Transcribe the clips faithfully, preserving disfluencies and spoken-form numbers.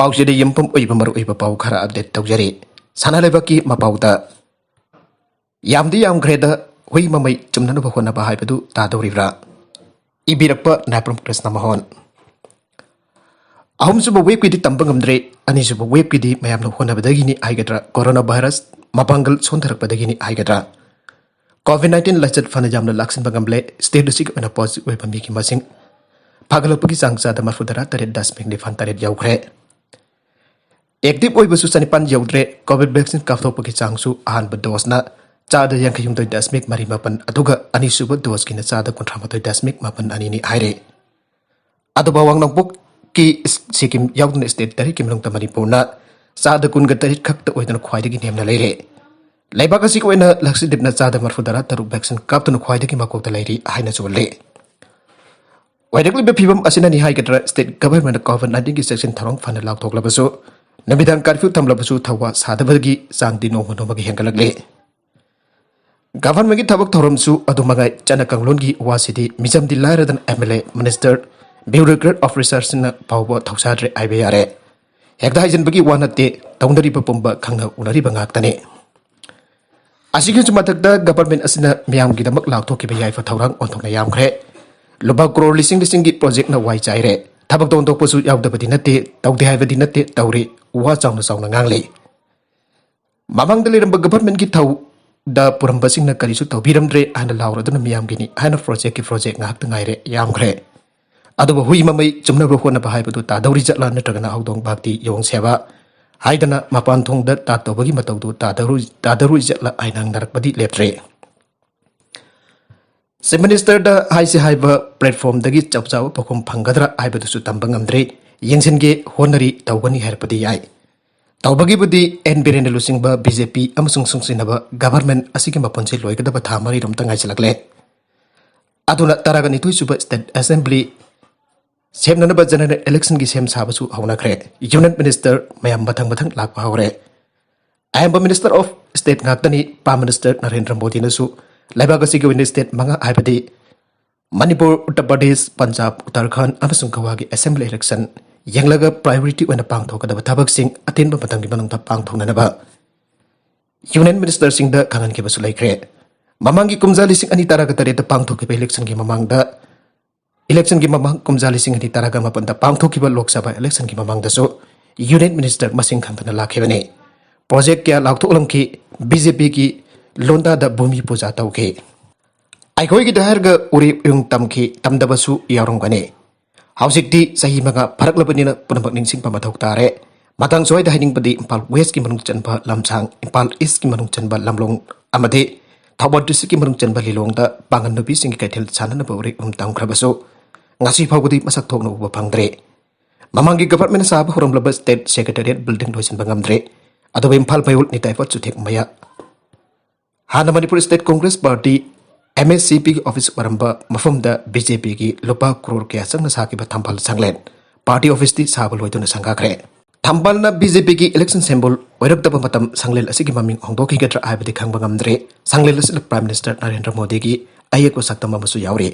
ꯄꯥꯎꯆꯦꯗ ꯌꯨꯝꯐꯝ ꯑꯣꯏꯕ ꯃꯔꯨꯑꯣꯏꯕ ꯄꯥꯎ ꯈꯔ ꯑꯞꯗꯦꯠ ꯇꯧꯖꯔꯤ꯫ ꯁꯅꯥ ꯂꯩꯕꯥꯛꯀꯤ ꯃꯄꯥꯎꯗ, ꯌꯥꯝꯗꯤ ꯌꯥꯝꯈ꯭ꯔꯦꯗ, ꯍꯨꯏ ꯃꯃꯩ ꯆꯨꯝꯅꯅꯕ ꯍꯣꯠꯅꯕ ꯍꯥꯏꯕꯗꯨ ꯇꯥꯗꯧꯔꯤꯕ꯭ꯔꯥ? ꯏꯕꯤꯔꯛꯄ ꯅꯥꯏꯄ꯭ꯔꯝ ꯀ꯭ꯔꯤꯁꯅ ꯃꯣꯍꯟ꯫ ꯑꯍꯨꯝꯁꯨꯕ ꯋꯦꯕꯀꯤꯗꯤ ꯇꯝꯕ ꯉꯝꯗ꯭ꯔꯦ, ꯑꯅꯤꯁꯨꯕ ꯋꯦꯕꯀꯤꯗꯤ ꯃꯌꯥꯝꯅ ꯍꯣꯠꯅꯕꯗꯒꯤꯅꯤ ꯍꯥꯏꯒꯗ꯭ꯔꯥ, ꯀꯣꯔꯣꯅꯥ ꯚꯥꯏꯔꯁ ꯃꯄꯥꯡꯒꯜ ꯁꯣꯟꯊꯔꯛꯄꯗꯒꯤꯅꯤ ꯍꯥꯏꯒꯗ꯭ꯔꯥ, ꯀꯣꯚꯤꯗ ꯅꯥꯏꯟꯇꯤꯟ ꯂꯥꯏꯆꯠ ꯐꯅ ꯌꯥꯝꯅ ꯂꯥꯛꯁꯤꯟꯕ ꯉꯝꯂꯦ꯫ ꯁ꯭ꯇꯦꯠ ꯑꯁꯤꯒꯤ ꯑꯣꯏꯅ ꯄꯣꯖꯤꯇꯤꯚ ꯑꯣꯏꯕ ꯃꯤꯒꯤ ꯃꯁꯤꯡ ꯐꯒꯠꯂꯛꯄꯒꯤ ꯆꯥꯡ ꯆꯥꯗ ꯃꯔꯐꯨ ꯇꯔꯥ ꯇꯔꯦꯠ ꯗꯁꯃꯤꯛ ꯅꯤꯄꯥꯜ ꯇꯔꯦꯠ ꯌꯧꯈ꯭ꯔꯦ꯫ ꯑꯦꯛꯇꯤꯚ ꯑꯣꯏꯕꯁꯨ ꯆꯅꯤꯄꯥꯟ ꯌꯧꯗ꯭ꯔꯦ꯫ ꯀꯣꯚꯤꯗ ꯚꯦꯛꯁꯤꯟ ꯀꯥꯞꯊꯣꯛꯄꯒꯤ ꯆꯥꯡꯁꯨ ꯑꯍꯥꯟꯕ ꯗꯣꯁꯅ ꯆꯥꯗ ꯌꯥꯡꯈꯩ ꯍꯨꯝꯗꯣꯏ ꯗꯁꯃꯤꯛ ꯃꯔꯤ ꯃꯥꯄꯟ, ꯑꯗꯨꯒ ꯑꯅꯤꯁꯨꯕ ꯗꯣꯁꯀꯤꯅ ꯆꯥꯗ ꯀꯨꯟꯊ꯭ꯔꯥ ꯃꯥꯊꯣꯏ ꯗꯁꯃꯤꯛ ꯃꯥꯄꯟ ꯑꯅꯤꯅꯤ ꯍꯥꯏꯔꯦ꯫ ꯑꯗꯨꯕꯨ ꯑꯋꯥꯡ ꯅꯣꯡꯄꯣꯛꯀꯤ ꯁꯤꯛꯀꯤꯝ ꯌꯥꯎꯗꯨꯅ ꯁ꯭ꯇꯦꯠ ꯇꯔꯦꯠꯀꯤ ꯃꯅꯨꯡꯗ ꯃꯅꯤꯄꯨꯔꯅ ꯆꯥꯗ ꯀꯨꯟꯒ ꯇꯔꯦꯠ ꯈꯛꯇ ꯑꯣꯏꯗꯨꯅ ꯈ꯭ꯋꯥꯏꯗꯒꯤ ꯅꯦꯝꯅ ꯂꯩꯔꯦ꯫ ꯂꯩꯕꯥꯛ ꯑꯁꯤꯒꯤ ꯑꯣꯏꯅ ꯂꯛꯁꯗꯤꯞꯅ ꯆꯥꯗ ꯃꯔꯐꯨ ꯇꯔꯥ ꯇꯔꯨꯛ ꯚꯦꯛꯁꯤꯟ ꯀꯥꯞꯇꯨꯅ ꯈ꯭ꯋꯥꯏꯗꯒꯤ ꯃꯀꯣꯛꯇ ꯂꯩꯔꯤ ꯍꯥꯏꯅꯁꯨ ꯎꯠꯂꯤ꯫ ꯑꯣꯏꯔꯛꯂꯤꯕ ꯐꯤꯕꯝ ꯑꯁꯤꯅꯅꯤ ꯍꯥꯏꯒꯗ꯭ꯔꯥ, ꯁ꯭ꯇꯦꯠ ꯒꯚꯔꯟꯃꯦꯟꯠꯅ ꯀꯣꯚꯤꯗ ꯅꯥꯏꯟꯇꯤꯟꯒꯤ ꯆꯦꯛꯁꯤꯟ ꯊꯧꯔꯥꯡ ꯐꯅ ꯂꯥꯎꯊꯣꯛꯂꯕꯁꯨ, ꯅꯨꯃꯤꯗꯥꯡ ꯀꯔꯐ꯭ꯌꯨ ꯊꯝꯂꯕꯁꯨ ꯊꯧꯋꯥ ꯁꯥꯗꯕꯒꯤ ꯆꯥꯡꯗꯤ ꯅꯣꯡꯃ ꯅꯣꯡꯃꯒꯤ ꯍꯦꯟꯒꯠꯂꯛꯂꯤ꯫ ꯒꯚꯔꯟꯃꯦꯟꯠꯀꯤ ꯊꯕꯛ ꯊꯧꯔꯝꯁꯨ ꯑꯗꯨ ꯃꯉꯥꯏ꯫ ꯆꯠꯅ ꯀꯥꯡꯂꯣꯟꯒꯤ ꯋꯥꯁꯤꯗꯤ ꯃꯤꯆꯝꯗꯤ ꯂꯥꯏꯔꯗꯅ ꯑꯦꯝ ꯑꯦꯜ ꯑꯦ, ꯃꯤꯅꯤꯁꯇꯔ, ꯕ꯭ꯌꯨꯔꯣꯀ꯭ꯔꯦꯠ ꯑꯣꯐꯤꯁꯥꯔꯁꯤꯡꯅ ꯐꯥꯎꯕ ꯊꯧꯁꯥꯗ꯭ꯔꯦ ꯍꯥꯏꯕ ꯌꯥꯔꯦ꯫ ꯍꯦꯛꯇ ꯍꯥꯏꯖꯤꯟꯕꯒꯤ ꯋꯥ ꯅꯠꯇꯦ, ꯇꯧꯅꯔꯤꯕ ꯄꯨꯝꯕ ꯈꯪꯅ ꯎꯅꯔꯤꯕ ꯉꯥꯛꯇꯅꯤ꯫ ꯑꯁꯤꯒꯤꯁꯨ ꯃꯊꯛꯇ ꯒꯚꯔꯟꯃꯦꯟꯠ ꯑꯁꯤꯅ ꯃꯤꯌꯥꯝꯒꯤꯗꯃꯛ ꯂꯥꯎꯊꯣꯛꯈꯤꯕ ꯌꯥꯏꯐ ꯊꯧꯔꯥꯡ ꯑꯣꯟꯊꯣꯛꯅ ꯌꯥꯝꯈ꯭ꯔꯦ꯫ ꯂꯨꯄꯥ ꯀ꯭ꯔꯣꯔ ꯂꯤꯁꯤꯡ ꯂꯤꯁꯤꯡꯒꯤ ꯄ꯭ꯔꯣꯖꯦꯛꯠꯅ ꯋꯥꯏ ꯆꯥꯏꯔꯦ꯫ ꯊꯕꯛꯇ ꯑꯣꯟꯊꯣꯛꯄꯁꯨ ꯌꯥꯎꯗꯕꯗꯤ ꯅꯠꯇꯦ, ꯇꯧꯗꯦ ꯍꯥꯏꯕꯗꯤ ꯅꯠꯇꯦ, ꯇꯧꯔꯤ꯫ ꯋꯥ ꯆꯥꯎꯅ ꯆꯥꯎꯅ ꯉꯥꯡꯂꯤ꯫ ꯃꯃꯥꯡꯗ ꯂꯩꯔꯝꯕ ꯒꯚꯔꯟꯃꯦꯟꯠꯀꯤ ꯊꯧꯗ ꯄꯨꯔꯝꯕꯁꯤꯡꯅ ꯀꯔꯤꯁꯨ ꯇꯧꯕꯤꯔꯝꯗ꯭ꯔꯦ ꯍꯥꯏꯅ ꯂꯥꯎꯔꯗꯨꯅ ꯃꯤꯌꯥꯝꯒꯤꯅꯤ ꯍꯥꯏꯅ ꯄ꯭ꯔꯣꯖꯦꯛꯠꯀꯤ ꯄ꯭ꯔꯣꯖꯦꯛꯠ ꯉꯥꯏꯍꯥꯛꯇ ꯉꯥꯏꯔꯦ, ꯌꯥꯝꯈ꯭ꯔꯦ꯫ ꯑꯗꯨꯕꯨ ꯍꯨꯏ ꯃꯃꯩ ꯆꯨꯝꯅꯕ ꯍꯣꯠꯅꯕ ꯍꯥꯏꯕꯗꯨ ꯇꯥꯗꯧꯔꯤ ꯖꯠꯂꯥ, ꯅꯠꯇ꯭ꯔꯒꯅ ꯍꯧꯗꯣꯡ ꯚꯛꯇꯤ ꯌꯣꯡ ꯁꯦꯕꯥ ꯍꯥꯏꯗꯅ ꯃꯄꯥꯟ ꯊꯣꯡꯗ ꯇꯥꯠ ꯇꯧꯕꯒꯤ ꯃꯇꯧꯗꯨ ꯇꯥꯗꯧꯔꯤ, ꯇꯥꯗꯧꯔꯤ ꯖꯠꯂꯥ ꯍꯥꯏꯅ ꯍꯪꯅꯔꯛꯄꯗꯤ ꯂꯦꯞꯇ꯭ꯔꯦ꯫ ꯆꯤꯐ ꯃꯤꯅꯤꯁꯇꯔꯗ ꯍꯥꯏꯁꯤ ꯍꯥꯏꯕ ꯄ꯭ꯂꯦꯠꯐꯣꯝꯗꯒꯤ ꯆꯞ ꯆꯥꯕ ꯄꯥꯎꯈꯨꯝ ꯐꯪꯒꯗ꯭ꯔꯥ ꯍꯥꯏꯕꯗꯨꯁꯨ ꯇꯝꯕ ꯉꯝꯗ꯭ꯔꯤ꯫ ꯌꯦꯡꯁꯤꯟꯒꯦ, ꯍꯣꯠꯅꯔꯤ, ꯇꯧꯒꯅꯤ ꯍꯥꯏꯔꯛꯄꯗꯤ ꯌꯥꯏ꯫ ꯇꯧꯕꯒꯤꯕꯨꯗꯤ ꯑꯦꯟ ꯕꯤꯔꯦꯟꯅ ꯂꯨꯆꯤꯡꯕ ꯕꯤ ꯖꯦ ꯄꯤ ꯑꯃꯁꯨꯡ ꯆꯨꯡꯁꯤꯟꯅꯕ ꯒꯚꯔꯟꯃꯦꯟꯠ ꯑꯁꯤꯒꯤ ꯃꯄꯨꯟꯁꯤ ꯂꯣꯏꯒꯗꯕ ꯊꯥ ꯃꯔꯤꯔꯣꯝꯇ ꯉꯥꯏꯁꯤꯜꯂꯛꯂꯦ꯫ ꯑꯗꯨꯅ ꯇꯔꯥꯒ ꯅꯤꯊꯣꯏ ꯁꯨꯕ ꯁ꯭ꯇꯦꯠ ꯑꯦꯁꯦꯝꯕ꯭ꯂꯤ ꯁꯦꯝꯅꯅꯕ ꯖꯦꯅꯔꯦꯜ ꯏꯂꯦꯛꯁꯟꯒꯤ ꯁꯦꯝ ꯁꯥꯕꯁꯨ ꯍꯧꯅꯈ꯭ꯔꯦ꯫ ꯌꯨꯅꯤꯌꯟ ꯃꯤꯅꯤꯁꯇꯔ ꯃꯌꯥꯝ ꯃꯊꯪ ꯃꯊꯪ ꯂꯥꯛꯄ ꯍꯧꯔꯦ꯫ ꯑꯌꯥꯝꯕ ꯃꯤꯅꯤꯁꯇꯔ ꯑꯣꯐ ꯁ꯭ꯇꯦꯠ ꯉꯥꯛꯇꯅꯤ꯫ ꯄ꯭ꯔꯥꯏꯝ ꯃꯤꯅꯤꯁꯇꯔ ꯅꯔꯦꯟꯗ꯭ꯔ ꯃꯣꯗꯤꯅꯁꯨ ꯂꯩꯕꯥꯛ ꯑꯁꯤꯒꯤ ꯑꯣꯏꯅ ꯁ꯭ꯇꯦꯠ ꯃꯉꯥ, ꯍꯥꯏꯕꯗꯤ ꯃꯅꯤꯄꯨꯔ, ꯎꯠꯇꯔ ꯄ꯭ꯔꯗꯦꯁ, ꯄꯟꯖꯥꯕ, ꯎꯠꯇꯔꯈꯟꯗ ꯑꯃꯁꯨꯡ ꯒꯋꯥꯒꯤ ꯑꯦꯁꯦꯝꯕ꯭ꯂꯤ ꯏꯂꯦꯛꯁꯟ ꯌꯦꯡꯂꯒ priority ꯑꯣꯏꯅ ꯄꯥꯡꯊꯣꯛꯀꯗꯕ ꯊꯕꯛꯁꯤꯡ ꯑꯇꯦꯟꯕ ꯃꯇꯝꯒꯤ ꯃꯅꯨꯡꯗ ꯄꯥꯡꯊꯣꯛꯅꯅꯕ ꯌꯨꯅꯤꯌꯟ ꯃꯤꯅꯤꯁꯇꯔꯁꯤꯡꯗ ꯈꯪꯍꯟꯈꯤꯕꯁꯨ ꯂꯩꯈ꯭ꯔꯦ꯫ ꯃꯃꯥꯡꯒꯤ ꯀꯨꯝꯖꯥ ꯂꯤꯁꯤꯡ ꯑꯅꯤ ꯇꯔꯥꯒ ꯇꯔꯦꯠꯇ ꯄꯥꯡꯊꯣꯛꯈꯤꯕ ꯏꯂꯦꯛꯁꯟꯒꯤ ꯃꯃꯥꯡꯗ, ꯏꯂꯦꯛꯁꯟꯒꯤ ꯃꯃꯥꯡ ꯀꯨꯝꯖꯥ ꯂꯤꯁꯤꯡ ꯑꯅꯤ ꯇꯔꯥꯒ ꯃꯥꯄꯟꯗ ꯄꯥꯡꯊꯣꯛꯈꯤꯕ ꯂꯣꯛ ꯁꯚꯥ ꯏꯂꯦꯛꯁꯟꯒꯤ ꯃꯃꯥꯡꯗꯁꯨ ꯌꯨꯅꯤꯌꯟ ꯃꯤꯅꯤꯁꯇꯔ ꯃꯁꯤꯡ ꯈꯪꯗꯅ ꯂꯥꯛꯈꯤꯕꯅꯤ꯫ ꯄ꯭ꯔꯣꯖꯦꯛ ꯀꯌꯥ ꯂꯥꯎꯊꯣꯛꯂꯝꯈꯤ, ꯕꯤ ꯖꯦ ꯄꯤꯒꯤ ꯂꯣꯟꯗꯥꯗ ꯚꯨꯃꯤ ꯄꯨꯖꯥ ꯇꯧꯈꯤ꯫ ꯑꯩꯈꯣꯏꯒꯤꯗ ꯍꯥꯏꯔꯒ ꯎꯔꯤ ꯎꯌꯨꯡ ꯇꯝꯈꯤ, ꯇꯝꯗꯕꯁꯨ ꯌꯥꯎꯔꯝꯒꯅꯤ꯫ ꯍꯧꯖꯤꯛꯇꯤ ꯆꯍꯤ ꯃꯉꯥ ꯐꯥꯔꯛꯂꯕꯅꯤꯅ ꯄꯨꯝꯅꯃꯛ ꯅꯤꯡꯁꯤꯡꯕ ꯃꯊꯧ ꯇꯥꯔꯦ꯫ ꯃꯇꯥꯡ ꯁ꯭ꯋꯥꯏꯗ ꯍꯥꯏꯅꯤꯡꯕꯗꯤ ꯏꯝꯐꯥꯜ ꯋꯦꯁꯀꯤ ꯃꯅꯨꯡ ꯆꯟꯕ ꯂꯝꯁꯥꯡ, ꯏꯝꯐꯥꯜ ꯏꯁꯀꯤ ꯃꯅꯨꯡ ꯆꯟꯕ ꯂꯝꯂꯣꯡ ꯑꯃꯗꯤ ꯊꯧꯕꯥꯜ ꯗꯤꯁꯇ꯭ꯔꯤꯛꯀꯤ ꯃꯅꯨꯡ ꯆꯟꯕ ꯂꯤꯂꯣꯡꯗ ꯄꯥꯡꯒꯜ ꯅꯨꯄꯤꯁꯤꯡꯒꯤ ꯀꯩꯊꯦꯜ ꯁꯥꯟꯅꯅꯕ ꯎꯔꯤ ꯎꯌꯨꯡ ꯇꯝꯈ꯭ꯔꯕꯁꯨ ꯉꯁꯤ ꯐꯥꯎꯕꯗꯤ ꯃꯁꯛ ꯊꯣꯛꯅ ꯎꯕ ꯐꯪꯗ꯭ꯔꯦ꯫ ꯃꯃꯥꯡꯒꯤ ꯒꯚꯔꯟꯃꯦꯟꯠꯅ ꯁꯥꯕ ꯍꯧꯔꯝꯂꯕ ꯁ꯭ꯇꯦꯠ ꯁꯦꯀ꯭ꯔꯦꯇꯦꯔꯤꯌꯦꯠ ꯕꯤꯜꯗꯤꯡ ꯂꯣꯏꯁꯤꯟꯕ ꯉꯝꯗ꯭ꯔꯦ꯫ ꯑꯗꯨꯕꯨ ꯏꯝꯐꯥꯜ ꯃꯌꯣꯜ ꯅꯤꯇꯥꯏꯐꯠ ꯆꯨꯊꯦꯛ ꯃꯌꯥ ꯍꯥꯟꯅ Manipur state Congress party, M S C ꯄꯤꯒꯤ ꯑꯣꯐꯤꯁ ꯑꯣꯏꯔꯝꯕ ꯃꯐꯝꯗ ꯕꯤ ꯖꯦ ꯄꯤꯒꯤ ꯂꯨꯄꯥ ꯀ꯭ꯔꯣꯔ ꯀꯌꯥ ꯆꯪꯅ ꯁꯥꯈꯤꯕ ꯊꯝꯕꯥꯜ ꯁꯪꯂꯦꯟ ꯄꯥꯔꯇꯤ ꯑꯣꯐꯤꯁꯇꯤ ꯁꯥꯕ ꯂꯣꯏꯗꯨꯅ ꯁꯪꯒꯥꯈ꯭ꯔꯦ꯫ ꯊꯝꯕꯥꯜꯅ ꯕꯤ ꯖꯦ ꯄꯤꯒꯤ ꯏꯂꯦꯛꯁꯟ ꯁꯤꯝꯕꯣꯜ ꯑꯣꯏꯔꯛꯇꯕ ꯃꯇꯝ ꯁꯪꯂꯦꯟ ꯑꯁꯤꯒꯤ ꯃꯃꯤꯡ ꯍꯣꯡꯗꯣꯛꯈꯤꯒꯗ꯭ꯔꯥ ꯍꯥꯏꯕꯗꯤ ꯈꯪꯕ ꯉꯝꯗ꯭ꯔꯦ꯫ ꯁꯪꯂꯦꯟ ꯑꯁꯤꯅ ꯄ꯭ꯔꯥꯏꯝ ꯃꯤꯅꯤꯁꯇꯔ ꯅꯔꯦꯟꯗ꯭ꯔ ꯃꯣꯗꯤꯒꯤ ꯑꯌꯦꯛꯄ ꯁꯛꯇꯝ ꯑꯃꯁꯨ ꯌꯥꯎꯔꯤ꯫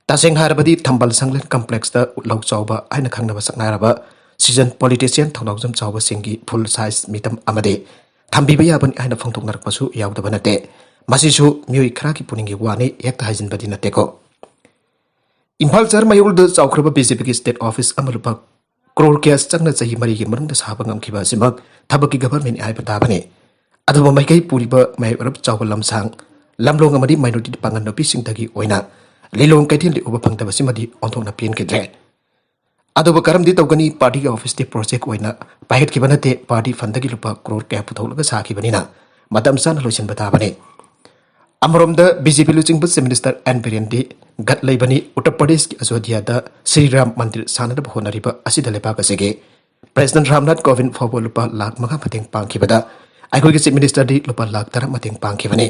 ꯇꯁꯦꯡꯅ ꯍꯥꯏꯔꯕꯗꯤ ꯊꯝꯕꯥꯜ ꯁꯪꯂꯦꯟ ꯀꯝꯄ꯭ꯂꯦꯛꯁꯇ ꯂꯧ ꯆꯥꯎꯕ ꯍꯥꯏꯅ ꯈꯪꯅꯕ ꯁꯛꯅꯥꯏꯔꯕ ꯁꯤꯖꯟ ꯄꯣꯂꯤꯇꯤꯁꯤꯌꯟ ꯊꯧꯅꯥꯎꯖꯝ ꯆꯥꯎꯕꯁꯤꯡꯒꯤ ꯐꯨꯜ ꯁꯥꯏꯖ ꯃꯤꯇꯝ ꯑꯃꯗꯤ ꯊꯝꯕꯤꯕ ꯌꯥꯕꯅꯤ ꯍꯥꯏꯅ ꯐꯣꯡꯗꯣꯛꯅꯔꯛꯄꯁꯨ ꯌꯥꯎꯗꯕ ꯅꯠꯇꯦ꯫ ꯃꯁꯤꯁꯨ ꯃꯤꯑꯣꯏ ꯈꯔꯒꯤ ꯄꯨꯛꯅꯤꯡꯒꯤ ꯋꯥꯅꯤ, ꯍꯦꯛꯇ ꯍꯥꯏꯖꯤꯟꯕꯗꯤ ꯅꯠꯇꯦꯀꯣ꯫ ꯏꯝꯐꯥꯜ ꯁꯍꯔ ꯃꯌꯣꯜꯗ ꯆꯥꯎꯈ꯭ꯔꯕ ꯕꯤ ꯖꯦ ꯄꯤꯒꯤ ꯁ꯭ꯇꯦꯠ ꯑꯣꯐꯤꯁ ꯑꯃ ꯂꯨꯄꯥ ꯀ꯭ꯔꯣꯔ ꯀꯌꯥ ꯆꯪꯅ ꯆꯍꯤ ꯃꯔꯤꯒꯤ ꯃꯅꯨꯡꯗ ꯁꯥꯕ ꯉꯝꯈꯤꯕ ꯑꯁꯤꯃꯛ ꯊꯕꯛꯀꯤ ꯒꯚꯔꯟꯃꯦꯟꯠꯅꯤ ꯍꯥꯏꯕ ꯇꯥꯕꯅꯤ꯫ ꯑꯗꯨꯕꯨ ꯃꯥꯏꯀꯩ ꯄꯨꯔꯤꯕ ꯃꯌꯥꯏ ꯑꯣꯏꯔꯞ ꯆꯥꯎꯕ ꯂꯝꯁꯥꯡ, ꯂꯝꯂꯣꯡ ꯑꯃꯗꯤ ꯃꯥꯏꯅꯣꯔꯤꯇꯤ ꯄꯥꯡꯒꯜ ꯅꯨꯄꯤꯁꯤꯡꯗꯒꯤ ꯑꯣꯏꯅ ꯂꯤꯂꯣꯡ ꯀꯩꯊꯦꯜꯗꯤ ꯎꯕ ꯐꯪꯗꯕꯁꯤꯃꯗꯤ ꯑꯣꯟꯊꯣꯛꯅ ꯄꯦꯟꯈꯤꯗ꯭ꯔꯦ꯫ ꯑꯗꯨꯕꯨ ꯀꯔꯝꯗꯤ ꯇꯧꯒꯅꯤ? ꯄꯥꯔꯇꯤꯒꯤ ꯑꯣꯐꯤꯁꯇꯤ ꯄ꯭ꯔꯣꯖꯦꯛ ꯑꯣꯏꯅ ꯄꯥꯏꯈꯠꯈꯤꯕ ꯅꯠꯇꯦ, ꯄꯥꯔꯇꯤ ꯐꯟꯗꯒꯤ ꯂꯨꯄꯥ ꯀ꯭ꯔꯣꯔ ꯀꯌꯥ ꯄꯨꯊꯣꯛꯂꯒ ꯁꯥꯈꯤꯕꯅꯤꯅ ꯃꯇꯝ ꯆꯥꯅ ꯂꯣꯏꯁꯤꯟꯕ ꯇꯥꯕꯅꯤ꯫ ꯑꯃꯔꯣꯝꯗ ꯕꯤ ꯖꯦ ꯄꯤ ꯂꯨꯆꯤꯡꯕ ꯆꯤꯐ ꯃꯤꯅꯤꯁꯇꯔ ꯑꯦꯟ ꯕꯤꯔꯦꯟꯗꯤ ꯒꯠ ꯂꯩꯕꯅꯤ꯫ ꯎꯠꯇꯔ ꯄ꯭ꯔꯗꯦꯁꯀꯤ ꯑꯌꯣꯙ꯭ꯌꯥꯗ ꯁ꯭ꯔꯤ ꯔꯥꯝ ꯃꯟꯗꯤꯔ ꯁꯥꯅꯅꯕ ꯍꯣꯠꯅꯔꯤꯕ ꯑꯁꯤꯗ ꯂꯩꯕꯥꯛ ꯑꯁꯤꯒꯤ ꯄ꯭ꯔꯦꯁꯤꯗꯦꯟꯠ ꯔꯥꯝꯅꯥꯊ ꯀꯣꯕꯤꯟꯗ ꯐꯥꯎꯕ ꯂꯨꯄꯥ ꯂꯥꯈ ꯃꯉꯥ ꯃꯇꯦꯡ ꯄꯥꯡꯈꯤꯕꯗ ꯑꯩꯈꯣꯏꯒꯤ ꯆꯤꯐ ꯃꯤꯅꯤꯁꯇꯔꯗꯤ ꯂꯨꯄꯥ ꯂꯥꯈ ꯇꯔꯥ ꯃꯇꯦꯡ ꯄꯥꯡꯈꯤꯕꯅꯤ꯫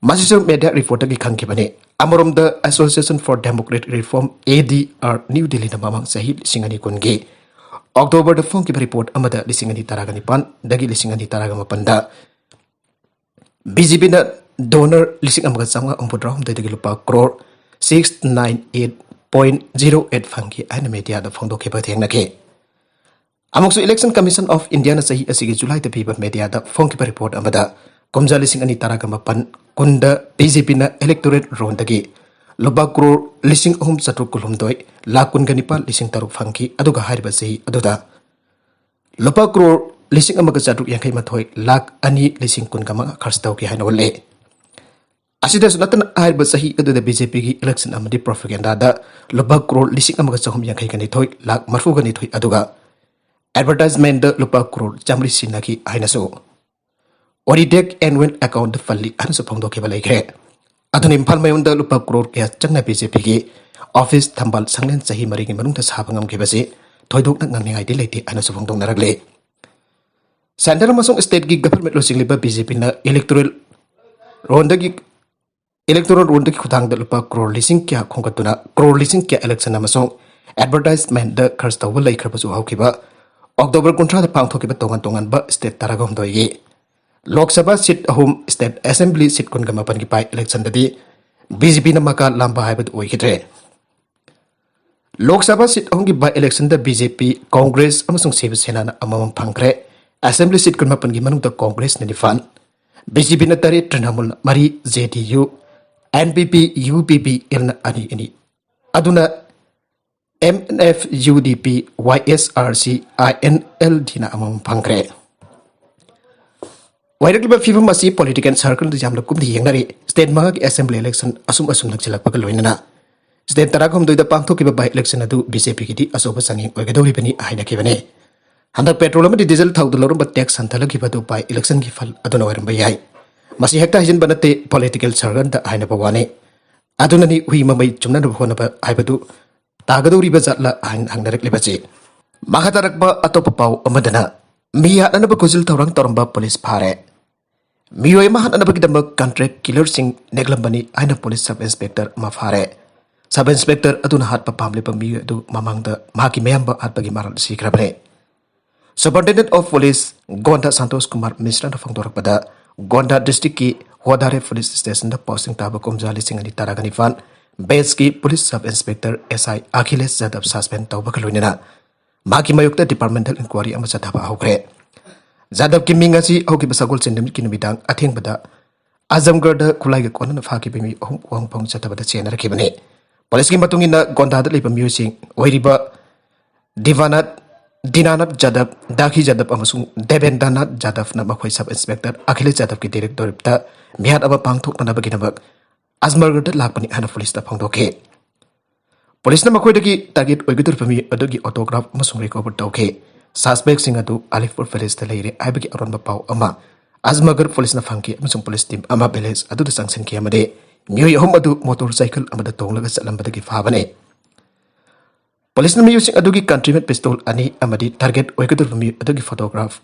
ꯃꯁꯤꯁꯨ ꯃꯦꯗꯤꯌꯥ ꯔꯤꯄꯣꯔꯠꯇꯒꯤ ꯈꯪꯈꯤꯕꯅꯤ꯫ ꯑꯃꯔꯣꯝꯗ Association for Democratic Reform, A D R, new ꯗꯤꯜꯂꯤꯅ ꯃꯃꯥꯡ ꯆꯍꯤ ꯂꯤꯁꯤꯡ ꯑꯅꯤ ꯀꯨꯟꯒꯤ ꯑꯣꯛꯇꯣꯕꯔꯗ ꯐꯣꯡꯈꯤꯕ ꯔꯤꯄꯣꯔꯠ ꯑꯃꯗ ꯂꯤꯁꯤꯡ ꯑꯅꯤ ꯇꯔꯥꯒꯅꯤꯄꯥꯟꯗꯒꯤ ꯂꯤꯁꯤꯡ ꯑꯅꯤ ꯇꯔꯥꯒ ꯃꯥꯄꯟꯗ ꯕꯤ ꯖꯦ ꯄꯤꯅ ꯗꯣꯅꯔ ꯂꯤꯁꯤꯡ ꯑꯃꯒ ꯆꯥꯝꯃꯉꯥ ꯍꯨꯝꯐꯨꯇꯔꯥꯍꯨꯝꯗꯣꯏꯗꯒꯤ ꯂꯨꯄꯥ crore six nine eight point zero eight ꯐꯪꯈꯤ ꯍꯥꯏꯅ ꯃꯦꯗꯤꯌꯥꯗ ꯐꯣꯡꯗꯣꯛꯈꯤꯕ ꯊꯦꯡꯅꯈꯤ꯫ ꯑꯃꯨꯛꯁꯨ Election Commission of Indiaꯅ ꯆꯍꯤ ꯑꯁꯤꯒꯤ ꯖꯨꯂꯥꯏꯗ ꯄꯤꯕ ꯃꯦꯗꯤꯌꯥꯗ ꯐꯣꯡꯈꯤꯕ ꯔꯤꯄꯣꯔꯠ ꯑꯃꯗ ꯀꯨꯝꯖꯥ ꯂꯤꯁꯤꯡ ꯑꯅꯤ ꯇꯔꯥꯒ ꯃꯥꯄꯟ ꯀꯨꯟꯗ BJPꯅ electoral rollꯗꯒꯤ ꯂꯨꯄꯥ ꯀ꯭ꯔꯣꯔ ꯂꯤꯁꯤꯡ ꯑꯍꯨꯝ ꯆꯥꯇ꯭ꯔꯨꯛ ꯀꯨꯟꯍꯨꯝꯗꯣꯏ ꯂꯥꯈ ꯀꯨꯟꯒ ꯅꯤꯄꯥꯟ ꯂꯤꯁꯤꯡ ꯇꯔꯨꯛ ꯐꯪꯈꯤ, ꯑꯗꯨꯒ ꯍꯥꯏꯔꯤꯕ ꯆꯍꯤ ꯑꯗꯨꯗ ꯂꯨꯄꯥ ꯀ꯭ꯔꯣꯔ ꯂꯤꯁꯤꯡ ꯑꯃꯒ ꯆꯥꯇ꯭ꯔꯨꯛ ꯌꯥꯡꯈꯩ ꯃꯥꯊꯣꯏ ꯂꯥꯈ ꯑꯅꯤ ꯂꯤꯁꯤꯡ ꯀꯨꯟꯒ ꯃꯉꯥ ꯈꯔꯆ ꯇꯧꯈꯤ ꯍꯥꯏꯅ ꯎꯠꯂꯤ꯫ ꯑꯁꯤꯗꯁꯨ ꯅꯠꯇꯅ, ꯍꯥꯏꯔꯤꯕ ꯆꯍꯤ ꯑꯗꯨꯗ BJPꯒꯤ election ꯑꯃꯗꯤ propagandaꯗ ꯂꯨꯄꯥ ꯀ꯭ꯔꯣꯔ ꯂꯤꯁꯤꯡ ꯑꯃꯒ ꯆꯍꯨꯝ ꯌꯥꯡꯈꯩꯒ ꯅꯤꯊꯣꯏ ꯂꯥꯈ ꯃꯔꯤꯐꯨꯒ ꯅꯤꯊꯣꯏ, ꯑꯗꯨꯒ advertisementꯗ ꯂꯨꯄꯥ ꯀ꯭ꯔꯣꯔ ꯆꯥꯃꯔꯤ ꯁꯤꯖꯤꯟꯅꯈꯤ ꯍꯥꯏꯅꯁꯨ Auditek annual accountꯗ ꯄꯜꯂꯤ ꯍꯥꯏꯅꯁꯨ ꯐꯣꯡꯗꯣꯛꯈꯤꯕ ꯂꯩꯈ꯭ꯔꯦ꯫ ꯑꯗꯨꯅ ꯏꯝꯐꯥꯜ ꯃꯌꯣꯟꯗ ꯂꯨꯄꯥ ꯀ꯭ꯔꯣꯔ ꯀꯌꯥ ꯆꯪꯅ BJPꯒꯤ office ꯊꯝꯕꯥꯜ ꯁꯪꯂꯦꯟ ꯆꯍꯤ ꯃꯔꯤꯒꯤ ꯃꯅꯨꯡꯗ ꯁꯥꯕ ꯉꯝꯈꯤꯕꯁꯤ ꯊꯣꯏꯗꯣꯛꯅ ꯉꯛꯅꯤꯡꯉꯥꯏꯗꯤ ꯂꯩꯇꯦ ꯍꯥꯏꯅꯁꯨ ꯐꯣꯡꯗꯣꯛꯅꯔꯛꯂꯤ꯫ Centre ꯑꯃꯁꯨꯡ stateꯀꯤ government ꯂꯨꯆꯤꯡꯂꯤꯕ BJPꯅ electoral rollꯗꯒꯤ, electoral rollꯗꯒꯤ ꯈꯨꯊꯥꯡꯗ ꯂꯨꯄꯥ ꯀ꯭ꯔꯣꯔ ꯂꯤꯁꯤꯡ ꯀꯌꯥ ꯈꯣꯝꯒꯠꯇꯨꯅ ꯀ꯭ꯔꯣꯔ ꯂꯤꯁꯤꯡ ꯀꯌꯥ election ꯑꯃꯁꯨꯡ advertisementꯗ ꯈꯔꯆ ꯇꯧꯕ ꯂꯩꯈ꯭ꯔꯕꯁꯨ, ꯍꯧꯈꯤꯕ October ꯀꯨꯟꯊ꯭ꯔꯥꯗ ꯄꯥꯡꯊꯣꯛꯈꯤꯕ ꯇꯣꯉꯥꯟ ꯇꯣꯉꯥꯟꯕ state ꯇꯔꯥꯒ ꯍꯨꯝꯗꯣꯏꯒꯤ Lok Sabha seat ꯑꯍꯨꯝ, state assembly seat ꯀꯨꯟꯒ ꯃꯥꯄꯟꯒꯤ by electionꯗꯗꯤ BJPꯅ ꯃꯀꯥ ꯂꯥꯝꯕ ꯍꯥꯏꯕꯗꯨ ꯑꯣꯏꯈꯤꯗ꯭ꯔꯦ꯫ Lok Sabha seat ꯑꯍꯨꯝꯒꯤ by electionꯗ BJP, Congress ꯑꯃꯁꯨꯡ Shiv Senana ꯑꯃꯃꯝ ꯐꯪꯈ꯭ꯔꯦ꯫ Assembly seat ꯀꯨꯟꯃꯥꯄꯟꯒꯤ ꯃꯅꯨꯡꯗ Congressꯅ ꯅꯤꯄꯥꯟ, BJPꯅ ꯇꯔꯦꯠ, Trinamoolꯅ ꯃꯔꯤ, JDU, NPP, UPPLꯅ ꯑꯅꯤ ꯑꯅꯤ, ꯑꯗꯨꯅ MNF, UDP, YSRC, INLDꯅ ꯑꯃꯃꯝ ꯐꯪꯈ꯭ꯔꯦ꯫ ꯑꯣꯏꯔꯛꯂꯤꯕ ꯐꯤꯕꯝ ꯑꯁꯤ political circleꯗ ꯌꯥꯝꯅ ꯀꯨꯞꯅ ꯌꯦꯡꯅꯔꯤ꯫ State ꯃꯉꯥꯒꯤ assembly election ꯑꯁꯨꯝ ꯑꯁꯨꯝ ꯅꯛꯁꯤꯜꯂꯛꯄꯒ ꯂꯣꯏꯅꯅ state ꯇꯔꯥꯒ ꯍꯨꯝꯗꯣꯏꯗ ꯄꯥꯡꯊꯣꯛꯈꯤꯕ by election ꯑꯗꯨ BJPꯒꯤꯗꯤ ꯑꯆꯧꯕ ꯆꯥꯡꯌꯦꯡ ꯑꯣꯏꯒꯗꯧꯔꯤꯕꯅꯤ ꯍꯥꯏꯅꯈꯤꯕꯅꯤ꯫ ꯍꯟꯗꯛ petrol ꯑꯃꯗꯤ diesel ꯊꯥꯎꯗ ꯂꯧꯔꯝꯕ tax ꯍꯟꯊꯍꯜꯂꯛꯈꯤꯕ ꯑꯗꯨ by electionꯒꯤ ꯐꯜ ꯑꯗꯨꯅ ꯑꯣꯏꯔꯝꯕ ꯌꯥꯏ꯫ ꯃꯁꯤ ꯍꯦꯛꯇ ꯍꯥꯏꯖꯤꯟꯕ ꯅꯠꯇꯦ, political circleꯗ ꯍꯥꯏꯅꯕ ꯋꯥꯅꯤ꯫ ꯑꯗꯨꯅꯅꯤ ꯍꯨꯏ ꯃꯃꯩ ꯆꯨꯝꯅꯅꯕ ꯍꯣꯠꯅꯕ ꯍꯥꯏꯕꯗꯨ ꯇꯥꯒꯗꯧꯔꯤꯕ ꯖꯥꯠꯂ ꯍꯥꯏꯅ ꯍꯪꯅꯔꯛꯂꯤꯕꯁꯤ꯫ ꯃꯈꯥ ꯇꯥꯔꯛꯄ ꯑꯇꯣꯞꯄ ꯄꯥꯎ ꯑꯃꯗꯅ, ꯃꯤ ꯍꯥꯠꯅꯅꯕ ꯈꯨꯖꯤꯜ ꯊꯧꯔꯥꯡ ꯇꯧꯔꯝꯕ ꯄꯨꯂꯤꯁ ꯐꯥꯔꯦ꯫ ꯃꯤꯑꯣꯏ ꯑꯃ ꯍꯥꯠꯅꯅꯕꯒꯤꯗꯃꯛ contract killerꯁꯤꯡ ꯅꯦꯛꯂꯝꯕꯅꯤ ꯍꯥꯏꯅ ꯄꯨꯂꯤꯁ sub inspector ꯑꯃ ꯐꯥꯔꯦ꯫ Sub inspector ꯑꯗꯨꯅ ꯍꯥꯠꯄ ꯄꯥꯝꯂꯤꯕ ꯃꯤꯑꯣꯏ ꯑꯗꯨ ꯃꯃꯥꯡꯗ ꯃꯍꯥꯛꯀꯤ ꯃꯌꯥꯝꯕ ꯍꯥꯠꯄꯒꯤ ꯃꯔꯥꯜ ꯁꯤꯈ꯭ꯔꯕꯅꯤ꯫ Superintendent of Police ꯒꯣꯟꯗꯥ Santosh Kumar ꯃꯤꯁ꯭ꯔꯥꯅ ꯐꯣꯡꯗꯣꯔꯛꯄꯗ, ꯒꯣꯟꯗꯥ districtꯀꯤ ꯍꯣꯗꯥꯔꯦ police stationꯗ posting ꯇꯥꯕ ꯀꯨꯝꯖꯥ ꯂꯤꯁꯤꯡ ꯑꯅꯤ ꯇꯔꯥꯒ ꯅꯤꯄꯥꯟ ꯕꯦꯁꯀꯤ ꯄꯨꯂꯤꯁ ꯁꯕ ꯏꯟꯁꯄꯦꯛꯇꯔ ꯑꯦꯁ ꯑꯥꯏ ꯑꯈꯤꯂꯦꯁ ꯖꯥꯗꯕ ꯁꯁꯄꯦꯟ ꯇꯧꯕꯒ ꯂꯣꯏꯅꯅ ꯃꯍꯥꯛꯀꯤ ꯃꯥꯌꯣꯛꯇ ꯗꯤꯄꯥꯔꯠꯃꯦꯟꯇꯦꯜ ꯏꯟꯀ꯭ꯋꯥꯔꯤ ꯑꯃ ꯆꯠꯊꯕ ꯍꯧꯈ꯭ꯔꯦ꯫ ꯖꯥꯗꯕꯀꯤ ꯃꯤꯡ ꯑꯁꯤ ꯍꯧꯈꯤꯕ ꯁꯒꯣꯜꯁꯦꯟ ꯅꯨꯃꯤꯠꯀꯤ ꯅꯨꯃꯤꯗꯥꯡ ꯑꯊꯦꯡꯕꯗ ꯑꯖꯝꯒꯔꯗ ꯈꯨꯠꯂꯥꯏꯒ ꯀꯣꯟꯅꯅ ꯐꯥꯈꯤꯕ ꯃꯤ ꯑꯍꯨꯝ ꯋꯥꯍꯪꯐꯝ ꯆꯠꯊꯕꯗ ꯆꯦꯟꯅꯔꯛꯈꯤꯕꯅꯤ꯫ ꯄꯨꯂꯤꯁꯀꯤ ꯃꯇꯨꯡ ꯏꯟꯅ ꯒꯣꯟꯗꯥꯗ ꯂꯩꯕ ꯃꯤꯑꯣꯏꯁꯤꯡ ꯑꯣꯏꯔꯤꯕ ꯗꯤꯚꯥꯅꯥꯊ, ꯗꯤꯅꯥꯅꯥꯊ ꯖꯥꯗꯕ, ꯗꯥꯈꯤ ꯖꯥꯗꯕ ꯑꯃꯁꯨꯡ ꯗꯦꯕꯦꯟꯗ꯭ꯔꯅꯥꯊ ꯖꯥꯗꯕꯅ ꯃꯈꯣꯏ ꯁꯕ ꯏꯟꯁꯄꯦꯛꯇꯔ ꯑꯈꯤꯂꯦꯁ ꯖꯥꯗꯕꯀꯤ ꯗꯤꯔꯦꯛꯇꯣꯔꯦꯠꯇ ꯃꯤꯍꯥꯠ ꯑꯃ ꯄꯥꯡꯊꯣꯛꯅꯅꯕꯒꯤꯗꯃꯛ ꯑꯖꯃꯒꯔꯗ ꯂꯥꯛꯄꯅꯤ ꯍꯥꯏꯅ ꯄꯨꯂꯤꯁꯇ ꯐꯣꯡꯗꯣꯛꯈꯤ꯫ ꯄꯨꯂꯤꯁꯅ ꯃꯈꯣꯏꯗꯒꯤ ꯇꯥꯔꯒꯦꯠ ꯑꯣꯏꯒꯗꯧꯔꯤꯕ ꯃꯤꯑꯣꯏ ꯑꯗꯨꯒꯤ ꯑꯣꯇꯣꯒ꯭ꯔꯥꯐ ꯑꯃꯁꯨꯡ ꯔꯤꯀꯣꯚꯔ ꯇꯧꯈꯤ꯫ ꯁꯁꯄꯦꯛꯁꯤꯡ ꯑꯗꯨ ꯑꯂꯤꯄꯨꯔ ꯄꯦꯂꯦꯁꯇ ꯂꯩꯔꯦ ꯍꯥꯏꯕꯒꯤ ꯑꯔꯣꯟꯕ ꯄꯥꯎ ꯑꯃ ꯑꯖꯃꯒꯔ ꯄꯨꯂꯤꯁꯅ ꯐꯪꯈꯤ ꯑꯃꯁꯨꯡ ꯄꯨꯂꯤꯁ ꯇꯤꯝ ꯑꯃ ꯄꯦꯂꯦꯁ ꯑꯗꯨꯗ ꯆꯪꯁꯤꯟꯈꯤ ꯑꯃꯗꯤ ꯃꯤꯑꯣꯏ ꯑꯍꯨꯝ ꯑꯗꯨ ꯃꯣꯇꯣꯔ ꯁꯥꯏꯀꯜ ꯑꯃꯗ ꯇꯣꯡꯂꯒ ꯆꯠꯂꯝꯕꯗꯒꯤ ꯐꯥꯕꯅꯤ꯫ ꯄꯨꯂꯤꯁꯅ ꯃꯤꯑꯣꯏꯁꯤꯡ ꯑꯗꯨꯒꯤ ꯀꯟꯇ꯭ꯔꯤꯃꯦꯠ ꯄꯤꯁꯇꯣꯜ ꯑꯅꯤ ꯑꯃꯗꯤ ꯇꯥꯔꯒꯦꯠ ꯑꯣꯏꯒꯗꯧꯔꯤꯕ ꯃꯤꯑꯣꯏ ꯑꯗꯨꯒꯤ ꯐꯣꯇꯣꯒ꯭ꯔꯥꯐ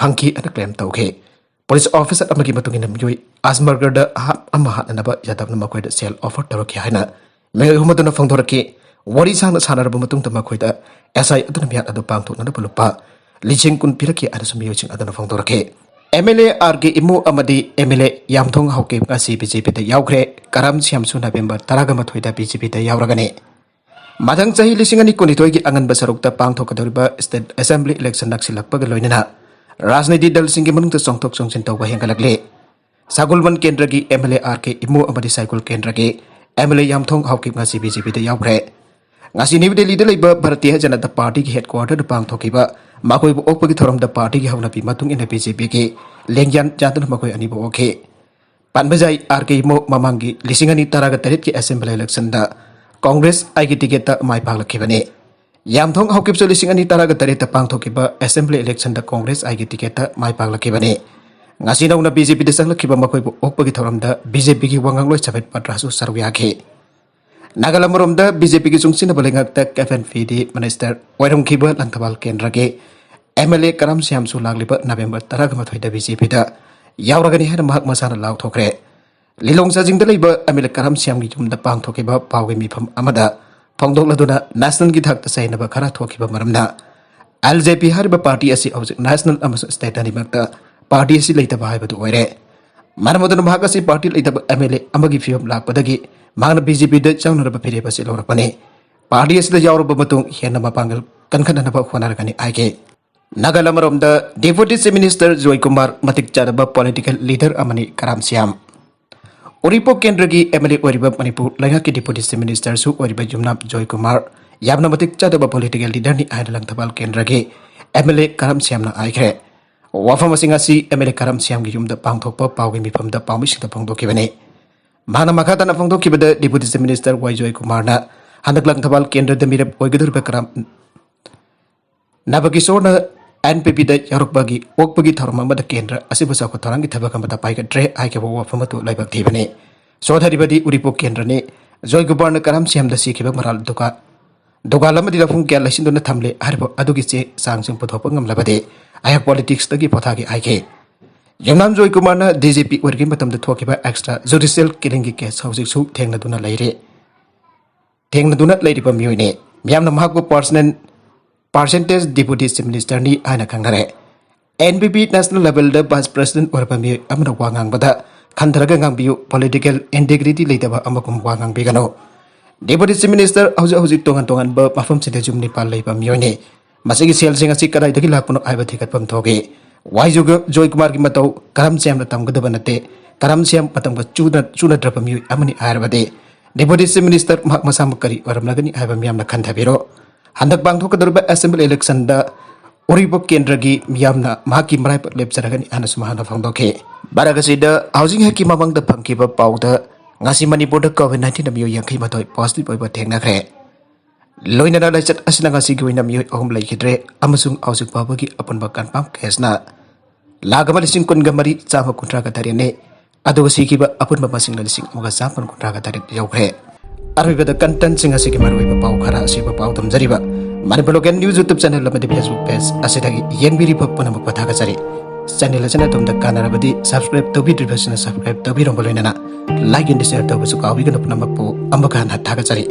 ꯐꯪꯈꯤ ꯍꯥꯏꯅ ꯀ꯭ꯂꯦꯝ ꯇꯧꯈꯤ꯫ ꯄꯨꯂꯤꯁ ꯑꯣꯐꯤꯁꯔ ꯑꯃꯒꯤ ꯃꯇꯨꯡ ꯏꯟꯅ ꯃꯤꯑꯣꯏ ꯑꯖꯃꯒꯔꯗ ꯍꯥꯞ ꯑꯃ ꯍꯥꯠꯅꯅꯕ ꯌꯥꯗꯕꯅ ꯃꯈꯣꯏꯗ ꯁꯦꯜ ꯑꯣꯐꯔ ꯇꯧꯔꯛꯈꯤ ꯍꯥꯏꯅ ꯃꯤꯑꯣꯏ ꯑꯍꯨꯝ ꯑꯗꯨꯅ ꯐꯣꯡꯗꯣꯔꯛꯈꯤ꯫ ꯋꯥꯔꯤ ꯁꯥꯡꯅ ꯁꯥꯟꯅꯔꯕ ꯃꯇꯨꯡꯗ ꯃꯈꯣꯏꯗ ꯑꯦꯁ ꯑꯥꯏ ꯑꯗꯨꯅ ꯃꯤꯍꯥꯠ ꯑꯗꯨ ꯄꯥꯡꯊꯣꯛꯅꯅꯕ ꯂꯨꯄꯥ ꯂꯤꯁꯤꯡ ꯀꯨꯟ ꯄꯤꯔꯛꯈꯤ ꯍꯥꯏꯅꯁꯨ ꯃꯤꯑꯣꯏꯁꯤꯡ ꯑꯗꯨꯅ ꯐꯣꯡꯗꯣꯔꯛꯈꯤ꯫ ꯑꯦꯝ ꯑꯦꯜ ꯑꯦ ꯑꯥꯔ ꯀꯦ ꯏꯃꯣ ꯑꯃꯗꯤ ꯑꯦꯝ ꯑꯦꯜ ꯑꯦ ꯌꯥꯝꯊꯣꯡ ꯍꯥꯎꯀꯤꯞ ꯉꯁꯤ ꯕꯤ ꯖꯦ ꯄꯤꯗ ꯌꯥꯎꯈ꯭ꯔꯦ꯫ ꯀꯔꯝ ꯁ꯭ꯌꯥꯝꯁꯨ ꯅꯕꯦꯝꯕꯔ ꯇꯔꯥꯒ ꯃꯥꯊꯣꯏꯗ ꯕꯤ ꯖꯦ ꯄꯤꯗ ꯌꯥꯎꯔꯒꯅꯤ꯫ ꯃꯊꯪ ꯆꯍꯤ ꯂꯤꯁꯤꯡ ꯑꯅꯤ ꯀꯨꯟꯅꯤꯊꯣꯏꯒꯤ ꯑꯉꯟꯕ ꯁꯔꯨꯛꯇ ꯄꯥꯡꯊꯣꯛꯀꯗꯧꯔꯤꯕ ꯁ꯭ꯇꯦꯠ ꯑꯦꯁꯦꯝꯕ꯭ꯂꯤ ꯏꯂꯦꯛꯁꯟ ꯅꯛꯁꯤꯜꯂꯛꯄꯒ ꯂꯣꯏꯅꯅ ꯔꯥꯖꯅꯤꯇꯤ ꯗꯜꯁꯤꯡꯒꯤ ꯃꯅꯨꯡꯗ ꯆꯣꯡꯊꯣꯛ ꯆꯣꯡꯁꯤꯟ ꯇꯧꯕ ꯍꯦꯟꯒꯠꯂꯛꯂꯤ꯫ ꯁꯒꯣꯜꯕꯟ ꯀꯦꯟꯗ꯭ꯔꯒꯤ ꯑꯦꯝ ꯑꯦꯜ ꯑꯦ ꯑꯥꯔ ꯀꯦ ꯏꯃꯣ ꯑꯃꯗꯤ ꯁꯥꯏꯀꯨꯜ ꯀꯦꯟꯗ꯭ꯔꯒꯤ ꯑꯦꯝ ꯑꯦꯜ ꯑꯦ ꯌꯥꯝꯊꯣꯡ ꯍꯥꯎꯀꯤꯞ ꯉꯁꯤ ꯕꯤ ꯖꯦ ꯄꯤꯗ ꯌꯥꯎꯈ꯭ꯔꯦ꯫ ꯉꯁꯤ ꯅ꯭ꯌꯨ ꯗꯦꯜꯂꯤꯗ ꯂꯩꯕ ꯚꯥꯔꯇꯤꯌ ꯖꯅꯇꯥ ꯄꯥꯔꯇꯤꯒꯤ ꯍꯦꯗꯀ꯭ꯋꯥꯇꯔꯗ ꯄꯥꯡꯊꯣꯛꯈꯤꯕ ꯃꯈꯣꯏꯕꯨ ꯑꯣꯛꯄꯒꯤ ꯊꯧꯔꯝꯗ ꯄꯥꯔꯇꯤꯒꯤ ꯍꯧꯅꯕꯤ ꯃꯇꯨꯡ ꯏꯟꯅ ꯕꯤ ꯖꯦ ꯄꯤꯒꯤ ꯂꯦꯡꯌꯥꯟ ꯌꯥꯟꯗꯨꯅ ꯃꯈꯣꯏ ꯑꯅꯤꯕꯨ ꯑꯣꯛꯈꯤ꯫ ꯄꯟꯕꯖꯥꯏ ꯑꯥꯔ ꯀꯦ ꯏꯃꯣ ꯃꯃꯥꯡꯒꯤ ꯂꯤꯁꯤꯡ ꯑꯅꯤ ꯇꯔꯥꯒ ꯇꯔꯦꯠꯀꯤ ꯑꯦꯁꯦꯝꯕ꯭ꯂꯤ ꯏꯂꯦꯛꯁꯟꯗ ꯀꯣꯡꯒ꯭ꯔꯦꯁ ꯑꯥꯏꯒꯤ ꯇꯤꯀꯦꯠꯇ ꯃꯥꯏ ꯄꯥꯛꯂꯛꯈꯤꯕꯅꯤ꯫ ꯌꯥꯝꯊꯣꯡ ꯍꯥꯎꯀꯤꯞꯁꯨ ꯂꯤꯁꯤꯡ ꯑꯅꯤ ꯇꯔꯥꯒ ꯇꯔꯦꯠꯇ ꯄꯥꯡꯊꯣꯛꯈꯤꯕ ꯑꯦꯁꯦꯝꯕ꯭ꯂꯤ ꯏꯂꯦꯛꯁꯟꯗ ꯀꯣꯡꯒ꯭ꯔꯦꯁ ꯑꯥꯏꯒꯤ ꯇꯤꯀꯦꯠꯇ ꯃꯥꯏ ꯄꯥꯛꯂꯛꯈꯤꯕꯅꯤ꯫ ꯉꯁꯤ ꯅꯧꯅ ꯕꯤ ꯖꯦ ꯄꯤꯗ ꯆꯪꯂꯛꯈꯤꯕ ꯃꯈꯣꯏꯕꯨ ꯑꯣꯛꯄꯒꯤ ꯊꯧꯔꯝꯗ ꯕꯤ ꯖꯦ ꯄꯤꯒꯤ ꯋꯥ ꯉꯥꯡꯂꯣꯏ ꯁꯃꯤꯠ ꯄꯇ꯭ꯔꯥꯁꯨ ꯁꯔꯨꯛ ꯌꯥꯈꯤ꯫ ꯅꯥꯒꯥꯂꯦꯟ ꯑꯃꯔꯣꯝꯗ ꯕꯤ ꯖꯦ ꯄꯤꯒꯤ ꯆꯨꯡꯁꯤꯟꯅꯕ ꯂꯩꯉꯥꯛꯇ ꯀꯦꯕꯤꯅꯦꯠ ꯃꯤꯅꯤꯁꯇꯔ ꯑꯣꯏꯔꯝꯈꯤꯕ ꯂꯪꯊꯕꯥꯜ ꯀꯦꯟꯗ꯭ꯔꯒꯤ ꯑꯦꯝ ꯑꯦꯜ ꯑꯦ ꯀꯔꯝ ꯁ꯭ꯌꯥꯝꯁꯨ ꯂꯥꯛꯂꯤꯕ ꯅꯕꯦꯝꯕꯔ ꯇꯔꯥꯒ ꯃꯥꯊꯣꯏꯗ ꯕꯤ ꯖꯦ ꯄꯤꯗ ꯌꯥꯎꯔꯒꯅꯤ ꯍꯥꯏꯅ ꯃꯍꯥꯛ ꯃꯁꯥꯅ ꯂꯥꯎꯊꯣꯛꯈ꯭ꯔꯦ꯫ ꯂꯤꯂꯣꯡ ꯆꯥꯖꯤꯡꯗ ꯂꯩꯕ ꯑꯦꯝ ꯑꯦꯜ ꯑꯦ ꯀꯔꯝ ꯁ꯭ꯌꯥꯝꯒꯤ ꯌꯨꯝꯗ ꯄꯥꯡꯊꯣꯛꯈꯤꯕ ꯄꯥꯎꯒꯤ ꯃꯤꯐꯝ ꯑꯃꯗ ꯐꯣꯡꯗꯣꯛꯂꯗꯨꯅ ꯅꯦꯁꯅꯦꯜꯒꯤ ꯊꯥꯛꯇ ꯆꯌꯦꯠꯅꯕ ꯈꯔ ꯊꯣꯛꯈꯤꯕ ꯃꯔꯝꯅ ꯑꯦꯜ ꯖꯦ ꯄꯤ ꯍꯥꯏꯔꯤꯕ ꯄꯥꯔꯇꯤ ꯑꯁꯤ ꯍꯧꯖꯤꯛ ꯅꯦꯁꯅꯦꯜ ꯑꯃꯁꯨꯡ ꯁ꯭ꯇꯦꯠ ꯑꯅꯤꯃꯛꯇ ꯄꯥꯔꯇꯤ ꯑꯁꯤ ꯂꯩꯇꯕ ꯍꯥꯏꯕꯗꯨ ꯑꯣꯏꯔꯦ꯫ ꯃꯔꯝ ꯑꯗꯨꯅ ꯃꯍꯥꯛ ꯑꯁꯤ ꯄꯥꯔꯇꯤ ꯂꯩꯇꯕ ꯑꯦꯝ ꯑꯦꯜ ꯑꯦ ꯑꯃꯒꯤ ꯐꯤꯕꯝ ꯂꯥꯛꯄꯗꯒꯤ ꯃꯍꯥꯛꯅ ꯕꯤ ꯖꯦ ꯄꯤꯗ ꯆꯪꯅꯅꯕ ꯐꯤꯔꯦꯞ ꯑꯁꯤ ꯂꯧꯔꯛꯄꯅꯤ꯫ ꯄꯥꯔꯇꯤ ꯑꯁꯤꯗ ꯌꯥꯎꯔꯕ ꯃꯇꯨꯡ ꯍꯦꯟꯅ ꯃꯄꯥꯡꯒꯜ ꯀꯟꯈꯠꯅꯅꯕ ꯍꯣꯠꯅꯔꯒꯅꯤ ꯍꯥꯏꯈꯤ꯫ ꯅꯥꯒꯥꯂꯦꯟ ꯑꯃꯔꯣꯝꯗ Deputy Chief Minister ꯖꯣꯏ ꯀꯨꯃꯥꯔ ꯃꯇꯤꯛ ꯆꯥꯗꯕ ꯄꯣꯂꯤꯇꯤꯀꯦꯜ ꯂꯤꯗꯔ ꯑꯃꯅꯤ꯫ ꯀꯔꯥꯝ ꯁ꯭ꯌꯥꯝ ꯎꯔꯤꯄꯣꯛ ꯀꯦꯟꯗ꯭ꯔꯒꯤ ꯑꯦꯝ ꯑꯦꯜ ꯑꯦ ꯑꯣꯏꯔꯤꯕ ꯃꯅꯤꯄꯨꯔ ꯂꯩꯉꯥꯛꯀꯤ ꯗꯤꯄꯨꯇꯤ ꯆꯤꯐ ꯃꯤꯅꯤꯁꯇꯔꯁꯨ ꯑꯣꯏꯔꯤꯕ ꯌꯨꯝꯅꯥꯝ ꯖꯣꯏ ꯀꯨꯃꯥꯔ ꯌꯥꯝꯅ ꯃꯇꯤꯛ ꯆꯥꯗꯕ ꯄꯣꯂꯤꯇꯤꯀꯦꯜ ꯂꯤꯗꯔꯅꯤ ꯍꯥꯏꯅ ꯂꯪꯊꯕꯥꯜ ꯀꯦꯟꯗ꯭ꯔꯒꯤ ꯑꯦꯝ ꯑꯦꯜ ꯑꯦ ꯀꯔꯥꯝ ꯁ꯭ꯌꯥꯝꯅ ꯍꯥꯏꯈ꯭ꯔꯦ꯫ ꯋꯥꯐꯝ ꯑꯁꯤꯡ ꯑꯁꯤ ꯑꯦꯝ ꯑꯦꯜ ꯑꯦ ꯀꯔꯥꯝ ꯁ꯭ꯌꯥꯝꯒꯤ ꯌꯨꯝꯗ ꯄꯥꯡꯊꯣꯛꯄ ꯄꯥꯎꯒꯤ ꯃꯤꯐꯝꯗ ꯄꯥꯎꯃꯤꯁꯤꯡꯗ ꯐꯣꯡꯗꯣꯛꯈꯤꯕꯅꯤ꯫ ꯃꯍꯥꯛꯅ ꯃꯈꯥ ꯇꯥꯅ ꯐꯣꯡꯗꯣꯛꯈꯤꯕꯗ ꯗꯤꯄꯨꯇꯤ ꯆꯤꯐ ꯃꯤꯅꯤꯁꯇꯔ ꯋꯥꯏ ꯖꯣꯏ ꯀꯨꯃꯥꯔꯅ ꯍꯟꯗꯛ ꯂꯪꯊꯕꯥꯜ ꯀꯦꯟꯗ꯭ꯔꯗ ꯃꯤꯔꯦꯞ ꯑꯣꯏꯒꯗꯧꯔꯤꯕ ꯀꯔꯥꯝ ꯅꯕꯀꯤꯁꯣꯔꯅ ꯑꯦꯟ ꯄꯤ ꯄꯤꯗ ꯌꯥꯎꯔꯛꯄꯒꯤ ꯑꯣꯛꯄꯒꯤ ꯊꯧꯔꯝ ꯑꯃꯗ ꯀꯦꯟꯗ꯭ꯔ ꯑꯁꯤꯕꯨ ꯆꯥꯎꯈꯠ ꯊꯧꯔꯥꯡꯒꯤ ꯊꯕꯛ ꯑꯃꯗ ꯄꯥꯏꯈꯠꯇ꯭ꯔꯦ ꯍꯥꯏꯈꯤꯕ ꯋꯥꯐꯝ ꯑꯗꯨ ꯂꯥꯏꯕꯛ ꯊꯤꯕꯅꯤ꯫ ꯁꯣꯊꯔꯤꯕꯗꯤ ꯎꯔꯤꯄꯣꯛ ꯀꯦꯟꯗ꯭ꯔꯅꯤ꯫ ꯖꯣꯏ ꯀꯨꯃꯥꯔꯅ ꯀꯔꯥꯝ ꯁ꯭ꯌꯥꯝꯗ ꯁꯤꯈꯤꯕ ꯃꯔꯥꯜ ꯗꯨꯀꯥ ꯗꯨꯀꯥꯟ ꯑꯃꯗꯤ ꯂꯧꯐꯝ ꯀꯌꯥ ꯂꯩꯁꯤꯟꯗꯨꯅ ꯊꯝꯂꯦ ꯍꯥꯏꯔꯤꯕ ꯑꯗꯨꯒꯤ ꯆꯦ ꯆꯥꯡꯁꯤꯡ ꯄꯨꯊꯣꯛꯄ ꯉꯝꯂꯕꯗꯤ ꯑꯩꯍꯥꯛ ꯄꯣꯂꯤꯇꯤꯛꯁꯇꯒꯤ ꯄꯣꯊꯥꯒꯦ ꯍꯥꯏꯈꯤ꯫ ꯌꯨꯝꯅꯥꯝ ꯖꯣꯏ ꯀꯨꯃꯥꯔꯅ ꯗꯤ ꯖꯤ ꯄꯤ ꯑꯣꯏꯔꯤꯉꯩ ꯃꯇꯝꯗ ꯊꯣꯛꯈꯤꯕ ꯑꯦꯛꯁꯇ꯭ꯔꯥ ꯖꯨꯗꯤꯁꯤꯌꯦꯜ ꯀꯤꯂꯤꯡꯒꯤ ꯀꯦꯁ ꯍꯧꯖꯤꯛꯁꯨ ꯊꯦꯡꯅꯗꯨꯅ ꯂꯩꯔꯤ꯫ ꯊꯦꯡꯅꯗꯨꯅ ꯂꯩꯔꯤꯕ ꯃꯤꯑꯣꯏꯅꯤ꯫ ꯃꯤꯌꯥꯝꯅ ꯃꯍꯥꯛꯄꯨ ꯄꯥꯔꯁꯅꯦꯜ ꯄꯥꯔꯁꯦꯟꯇꯦꯖ ꯗꯤꯄꯨꯇꯤ ꯆꯤꯐ ꯃꯤꯅꯤꯁꯇꯔꯅꯤ ꯍꯥꯏꯅ ꯈꯪꯅꯔꯦ꯫ ꯑꯦꯟ ꯄꯤ ꯄꯤ ꯅꯦꯁꯅꯦꯜ ꯂꯦꯚꯦꯜꯗ ꯚꯥꯏꯁ ꯄ꯭ꯔꯦꯁꯤꯗꯦꯟꯠ ꯑꯣꯏꯔꯕ ꯃꯤꯑꯣꯏ ꯑꯃꯅ ꯋꯥ ꯉꯥꯡꯕꯗ ꯈꯟꯊꯔꯒ ꯉꯥꯡꯕꯤꯌꯨ, ꯄꯣꯂꯤꯇꯤꯀꯦꯜ ꯏꯟꯇꯦꯒ꯭ꯔꯤꯇꯤ ꯂꯩꯇꯕ ꯑꯃꯒꯨꯝ ꯋꯥ ꯉꯥꯡꯕꯤꯒꯅꯨ꯫ ꯗꯤꯄꯨꯇꯤ ꯆꯤꯐ ꯃꯤꯅꯤꯁꯇꯔ ꯍꯧꯖꯤꯛ ꯍꯧꯖꯤꯛ ꯇꯣꯉꯥꯟ ꯇꯣꯉꯥꯟꯕ ꯃꯐꯝꯁꯤꯡꯗ ꯌꯨꯝ ꯅꯤꯄꯥꯜ ꯂꯩꯕ ꯃꯤꯑꯣꯏꯅꯤ꯫ ꯃꯁꯤꯒꯤ ꯁꯦꯜꯁꯤꯡ ꯑꯁꯤ ꯀꯗꯥꯏꯗꯒꯤ ꯂꯥꯛꯄꯅꯣ ꯍꯥꯏꯕ ꯊꯤꯒꯠꯐꯝ ꯊꯣꯛꯏ꯫ ꯋꯥꯏ ꯖꯣꯏ ꯀꯨꯃꯥꯔꯒꯤ ꯃꯇꯧ ꯀꯔꯝ ꯁ꯭ꯌꯥꯝꯅ ꯇꯝꯒꯗꯕ ꯅꯠꯇꯦ꯫ ꯀꯔꯝ ꯁ꯭ꯌꯥꯝ ꯃꯇꯝꯒ ꯆꯨꯅ-, ꯆꯨꯅꯗ꯭ꯔꯕ ꯃꯤꯑꯣꯏ ꯑꯃꯅꯤ ꯍꯥꯏꯔꯕꯗꯤ ꯗꯤꯄꯨꯇꯤ ꯆꯤꯐ ꯃꯤꯅꯤꯁꯇꯔ ꯃꯍꯥꯛ ꯃꯁꯥꯃꯛ ꯀꯔꯤ ꯑꯣꯏꯔꯝꯂꯒꯅꯤ ꯍꯥꯏꯕ ꯃꯤꯌꯥꯝꯅ ꯈꯟꯊꯕꯤꯔꯣ꯫ ꯍꯟꯗꯛ ꯄꯥꯡꯊꯣꯛꯀꯗꯧꯔꯤꯕ ꯑꯦꯁꯦꯝꯕ꯭ꯂꯤ ꯏꯂꯦꯛꯁꯟꯗ ꯎꯔꯤꯄꯣꯛ ꯀꯦꯟꯗ꯭ꯔꯒꯤ ꯃꯤꯌꯥꯝꯅ ꯃꯍꯥꯛꯀꯤ ꯃꯔꯥꯏꯕꯛ ꯂꯦꯞꯆꯔꯒꯅꯤ ꯍꯥꯏꯅꯁꯨ ꯃꯍꯥꯛꯅ ꯐꯣꯡꯗꯣꯛꯈꯤ꯫ ꯃꯔꯛ ꯑꯁꯤꯗ ꯍꯧꯖꯤꯛ ꯍꯦꯛꯀꯤ ꯃꯃꯥꯡꯗ ꯐꯪꯈꯤꯕ ꯄꯥꯎꯗ ꯉꯁꯤ ꯃꯅꯤꯄꯨꯔꯗ ꯀꯣꯚꯤꯗ ꯅꯥꯏꯟꯇꯤꯟꯗ ꯃꯤꯑꯣꯏ ꯌꯥꯡꯈꯩ ꯃꯥꯊꯣꯏ ꯄꯣꯖꯤꯇꯤꯚ ꯑꯣꯏꯕ ꯊꯦꯡꯅꯈ꯭ꯔꯦ꯫ ꯂꯣꯏꯅꯅ ꯂꯥꯏꯆꯠ ꯑꯁꯤꯅ ꯉꯁꯤꯒꯤ ꯑꯣꯏꯅ ꯃꯤꯑꯣꯏ ꯑꯍꯨꯝ ꯂꯩꯈꯤꯗ꯭ꯔꯦ ꯑꯃꯁꯨꯡ ꯍꯧꯖꯤꯛ ꯐꯥꯎꯕꯒꯤ ꯑꯄꯨꯟꯕ ꯀꯟꯐꯥꯔꯝ ꯀꯦꯁꯅ ꯂꯥꯈ ꯑꯃ ꯂꯤꯁꯤꯡ ꯀꯨꯟꯒ ꯃꯔꯤ ꯆꯥꯝꯃ ꯀꯨꯟꯊ꯭ꯔꯥꯒ ꯇꯔꯦꯠꯅꯤ꯫ ꯑꯗꯨꯒ ꯁꯤꯈꯤꯕ ꯑꯄꯨꯟꯕ ꯃꯁꯤꯡꯅ ꯂꯤꯁꯤꯡ ꯑꯃꯒ ꯆꯥꯝꯃꯥꯄꯟ ꯀꯨꯟꯊ꯭ꯔꯥꯒ ꯇꯔꯦꯠ ꯌꯧꯈ꯭ꯔꯦ꯫ ꯑꯔꯣꯏꯕꯗ ꯀꯟꯇꯦꯟꯁꯤꯡ ꯑꯁꯤꯒꯤ ꯃꯔꯨꯑꯣꯏꯕ ꯄꯥꯎ ꯈꯔ ꯑꯁꯤꯕꯨ ꯄꯥꯎ ꯇꯝꯖꯔꯤꯕ Manipur local news YouTube channel ꯑꯃꯗꯤ ꯐꯦꯁꯕꯨꯛ ꯄꯦꯖ ꯑꯁꯤꯗꯒꯤ ꯌꯦꯡꯕꯤꯔꯤꯕ ꯄꯨꯝꯅꯃꯛꯄꯨ ꯊꯥꯒꯠꯆꯔꯤ꯫ ꯆꯦꯅꯦꯜ ꯑꯁꯤꯅ ꯑꯗꯣꯝꯗ ꯀꯥꯟꯅꯔꯕꯗꯤ ꯁꯕꯁꯀ꯭ꯔꯥꯏꯕ ꯇꯧꯕꯤꯗ꯭ꯔꯤꯕꯁꯤꯡꯅ ꯁꯕꯁꯀ꯭ꯔꯥꯏꯕ ꯇꯧꯕꯤꯔꯝꯕ ꯂꯣꯏꯅꯅ ꯂꯥꯏꯛ ꯑꯦꯟ ꯁꯤꯌꯔ ꯇꯧꯕꯁꯨ ꯀꯥꯎꯕꯤꯒꯅꯨ꯫ ꯄꯨꯝꯅꯃꯛꯄꯨ ꯑꯃꯨꯛꯀ ꯍꯟꯅ ꯊꯥꯒꯠꯆꯔꯤ꯫